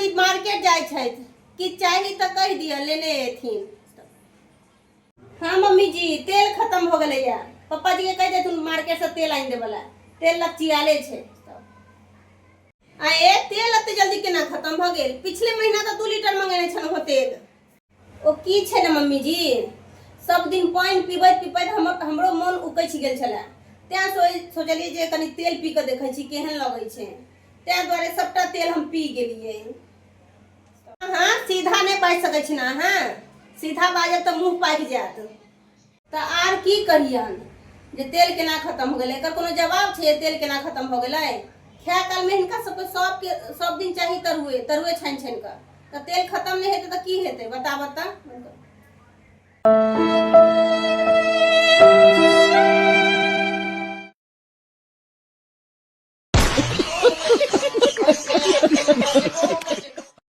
जी market जाइ छथि, किछु चाही तऽ कहि दिअ, लेने एथिन। हाँ मम्मी जी, तेल खत्म हो गेलैया, पप्पा जी के कहि देथुन मार्केट से तेल आनि देबला, तेल लपचियाले छै। आ ए तेल एते जल्दी केना खत्म भऽ गेल? पिछले महीना तऽ 2 लीटर मंगेने छलहुँ हँ तेल। ओ की छै ने मम्मी जी, सब दिन पानि पीबैत पीबैत हमर हमरो मोन उकछि गेल छलै, तेँ सोचलियै जे कनि तेल पी कऽ देखै छी केहन लगै छै। तेँ दुआरे सबटा तेल हम पी गेलियै। अहाँ सीधा नहि बाजि सकै छी ने? अहाँ सीधा बाजब तऽ मुँह पाकि जायत। तऽ आर की कहियन जे तेल केना खत्म हो गेलै? एकर कोनो जवाब छै, तेल केना खत्म हो गेलै? खाय कालमे हिनका सबके सबके सब दिन चाही तरुए तरुए छानि छानि कऽ, तऽ तेल खत्म नहि हेतै तऽ की हेतै, बताबऽ तऽ।